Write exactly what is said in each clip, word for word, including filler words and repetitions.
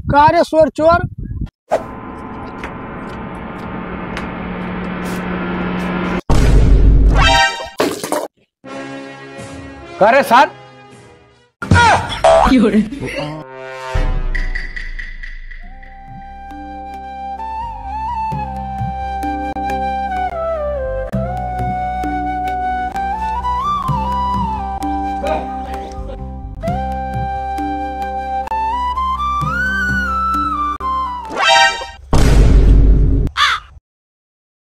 का रे सोर चोर? का रे सार?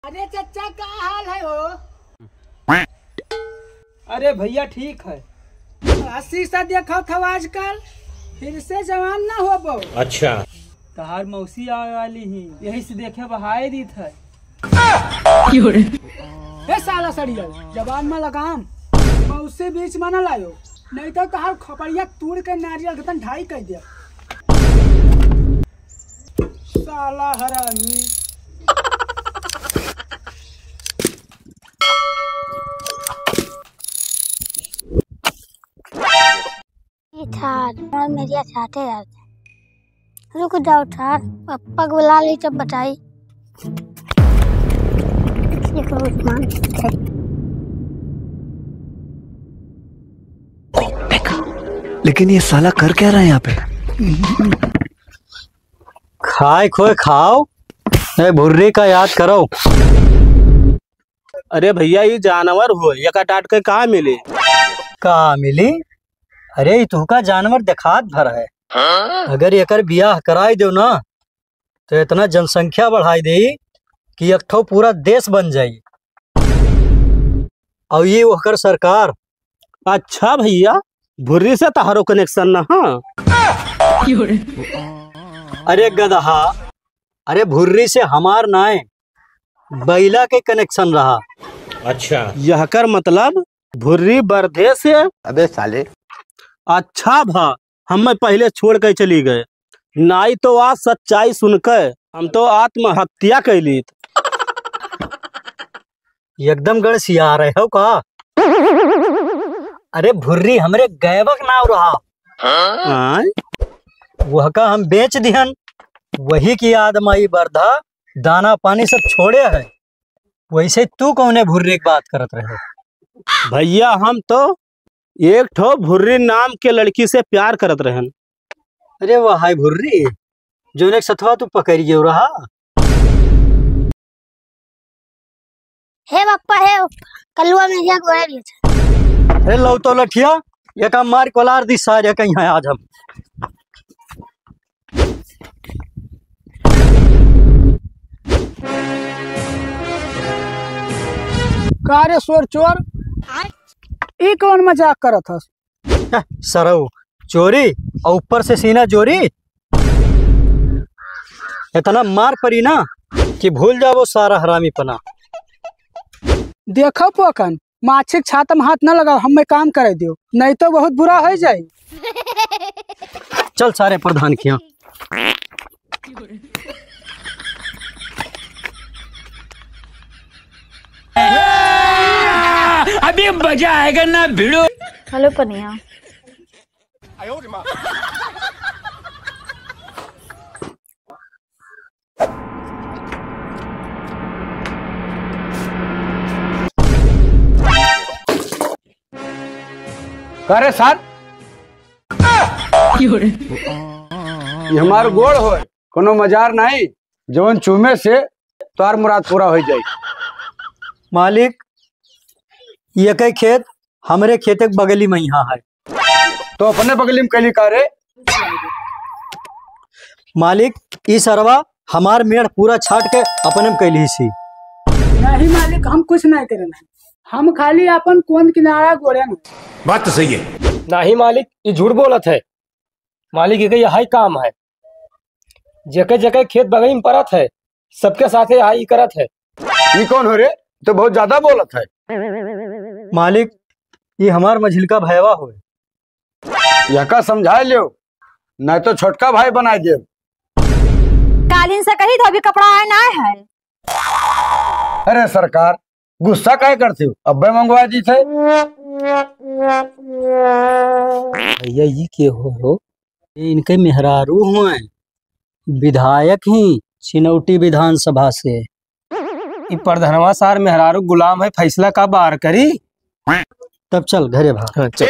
अरे चच्चा, का हाल है हो? अरे भैया, ठीक है। आ, शीशा देखत हौ आजकल, फिर से जवान ना होबो। अच्छा। तहार मौसी आवे वाली ही, यही से देखे बहाए दीत है। ए साला सड़िया, जबान में लगाम, मौसी बीच में न लायो, नहीं तो तहार खोपड़िया तूड़ के नारियल के तन ढाई कर दिया। साला हरामी। ये ठार, और मेरी चाहते यार। रुक जाओ ठार, पप्पा को बुला ली तब बताई। एक मिनट मान। लेकिन ये साला कर क्या रहा है यहाँ पे? खाए खोए खाओ, ए भुर्री का याद करो। अरे भैया, ई जानवर हो, एका टाट के का मिली? का मिली? अरे, ई तुहका जानवर देखात भर है। अगर एकर बियाह कराई देव ना, तो इतना जनसंख्या बढ़ाई देई कि एक ठो पूरा देश बन जाई। और ये ओकर सरकार। अच्छा भैया, भुर्री से तहारो connection ना, हाँ? अरे गदहा, अरे भुर्री से हमार नाय, बैला के connection रहा। अच्छा। यहकर मतलब भुर्री बरधे से? अबे साले। अच्छा भा, हम्मे पहिले छोड़ के चली गए, नाई तो आज सच्चाई सुन के हम तो आत्महत्या कैलीत। एकदम गड़सिया रहे हो का? अरे भुर्री हमरे गैबक नाव रहा। आय? वह का हम बेच दिहन, वही की याद मा ई बरधा दाना पानी सब छोड़े है। वैसे तू कौने भुर्री की बात करत रहे? भैया, हम तो एक ठो भुर्री नाम के लड़की से प्यार करत रहन। अरे वाह, हाय भुर्री, जौन एक सथवा तू पकड़ गयो रहा। हे बप्पा, हे बप्पा, कलुआ मेरिया गोड़े बेच। हे लौतो लठिया, एका मार कोलार दी सारे कहीं है आज हम। का रे सोर चोर, ई कौन मजाक करत हस? सरऊ, चोरी और ऊपर से सीना जोरी। इतना मार पड़ी ना कि भूल जाबो सारा हरामीपना। देखो पोकन, माछी के छाता में हाथ न लगाओ, हमें काम करे दियो, नहीं तो बहुत बुरा हो जाए। चल सारे प्रधान के यहाँ। अभी मजा आएगा ना भिड़ो। हेलो पनिया। का रे सार? ये हमार गोड़ होय, कोनो मजार नाई, जवन चूमे से तोहार मुराद पूरा हो जाई। मालिक, ये कई खेत हमरे खेते के बगली में यहाँ है। तो अपने बगली में कैली का रे? मालिक, ई सरवा हमार मेड़ पूरा छाट के अपने में कैली सी। नहीं मालिक, हम कुछ नहीं करना है, हम खाली अपन कोन किनारा गोड़े में। बात तो सही है। नहीं मालिक, ई झूठ बोलत है। मालिक, एके यही काम है, जेके जेके खेत बगली में परत है, सबके साथे यही करत है। ई कौन हो रे? तो बहुत ज्यादा बोलत है। मालिक, ई हमार मझिलका भयवा होय। यहका समझाए लियो, नहीं तो छोटका भाई बनाए देब। कालिन से कही धोबी कपड़ा आए ना है। अरे सरकार, गुस्सा काहे करती हो? अब्बे मंगवा दी थे। भैया, ई के हो, हो? ये इनके मेहरारू हुए, विधायक ही चिनौटी विधानसभा से। ई प्रधनवा सार मेहरारू गुलाम है, फैसला का बार करी? तब चल घरे भाग। हाँ, चल।